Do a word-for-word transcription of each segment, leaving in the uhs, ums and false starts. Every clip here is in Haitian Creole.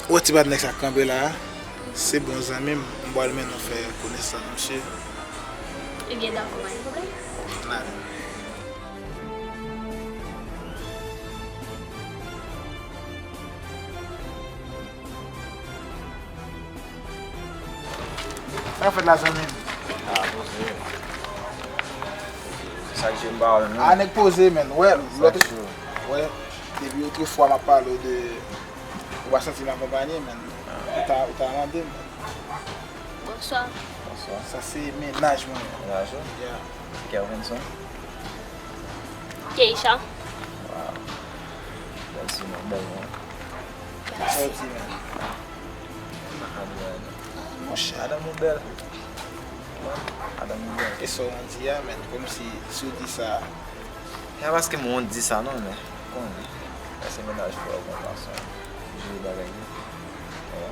Ou wè ti patnè sa k kanpe la a, se bon zanmi m, m pral mennen w fè konesans misye. Ebyen, dakò, pa gen pwoblèm. N ale. Sa k fèt la, zanmi m? Ah, poze. Se sa k jwe m pa wè menm non. Ah, nèg poze, menn. Wè, lòt, wè, depi otrefwa m ap pale w de, ou pa santi m akonpanye, menn. Ou ta, ou ta mande m. Bonswa. Bonswa. Sa se mennaj mwen. Mennaj ou? Yeah. Kelvinson? Keisha. Wow. Bèl ti non, bèl non. Mèsi. Bèl ti non. Adriana. Monchè. Madanm ou bèl. Madanm ou bèl. E sa w di a, menn, kòmsi si w di sa. Se pa paske m wont di sa non, men konnen. Lè se mennaj frè w, bon fason jere bagay yo. Wè.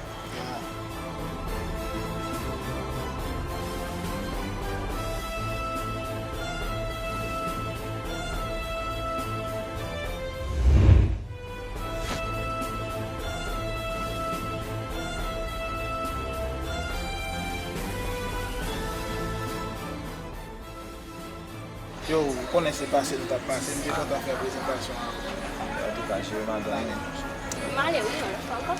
Yo, ou konnen se pase nou t ap pase, m te kontan fè prezantasyon an. Antouka, jere madanm ou. M ale wi, yon lòt fwa ankò.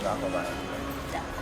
Dakò, pa gen pwoblèm. Dakò.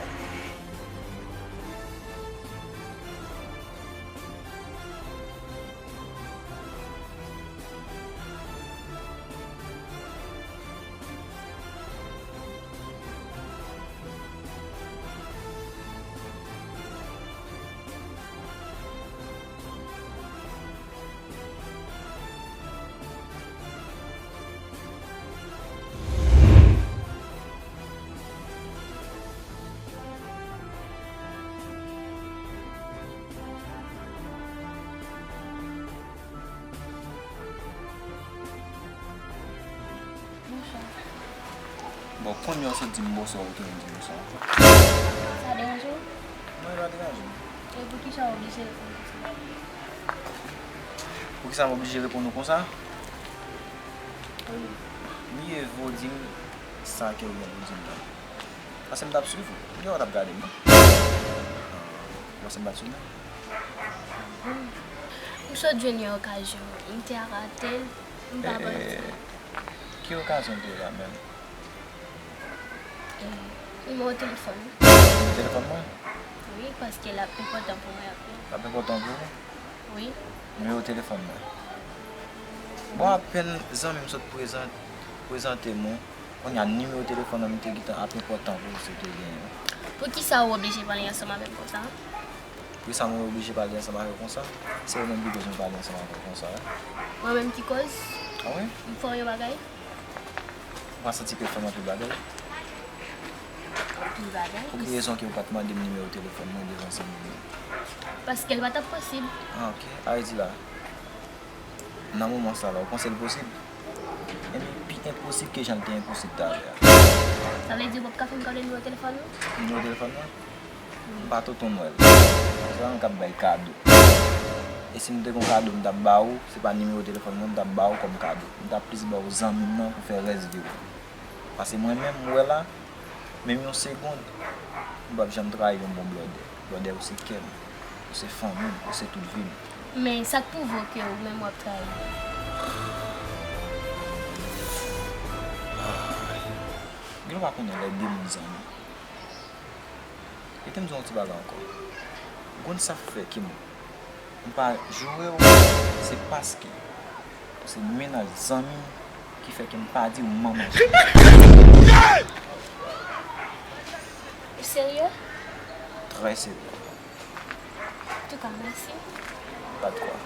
Bonswa. Bon, kounye a w sot di m bonswa, ou tounen di m bonswa ankò. Sa deranje w? Non, e pa deranje m. E poukisa w oblije reponn konsa? Poukisa m oblije reponn ou konsa? Wi. Mye vo di m sa ke ou gen pou di m nan. Paske m t ap swiv ou. M gen wè w t ap gade m, non. Ou panse m pa t swiv non? Ou sot jwenn yon okazyon, m te rate l, m pa panse. Eh, ki okazyon w te la menm? Eh, nimewo telefòn ou. Nimewo telefòn mwen? Wi, paske l ap enpòtan pou mwen anpil. L ap enpòtan pou ou? Wi. Nimewo telefòn mwen. Bon, apèn zanmi m sot prezan-, prezante m ou, kounye a nimewo telefòn nan m te gentan ap enpòtan pou ou si w te genyen. Poukisa ou oblije pale ansanm avè m konsa? Poukisa mwen oblije pale ansanm avè w konsa? Se ou menm ki koz mwen pale ansanm avè w konsa, wi. Mwen menm ki koz? A wi? M fè w yon bagay? Ou pa santi ke w fè m anpil bagay? Anpil bagay? Pou ki rezon ke ou pa t mande m nimewo telefòn mwen devan zanmi m yo? Paske l pa t ap posib. Ah, ok. A vle di la, nan moman sa la, ou panse l posib? Ebyen, pi enposib ke jan l te enposib talè a. Sa vle di ou p ap ka fè m kado nimewo telefòn ou? Nimewo telefòn mwen? M pa tonton Nwèl. Se pa mwen k ap bay kado. E si m te gen yon kado m t ap ba ou, se pa nimewo telefòn mwen m t ap ba ou kòm kado. M t ap plis ba w zanmi m nan pou fè rès vi w. Paske mwen menm, ou wè la, menm yon segonn, m p ap janm trayi yon bon blòdè. Blòdè, ou se kè m, ou se fanmi m, ou se tout vi m. Men sa k pwouve w ke ou menm w ap trayi m? Gen lè w pa konnen lè de moun zanmi. Kite m di w yon ti bagay ankò. Ou konn sa k fè ke m, m pa joure w, se paske se mennaj zanmi m ki fè ke m pa di w manman. Ou serye? Trè serye. Antouka, mèsi. Pa de kwa.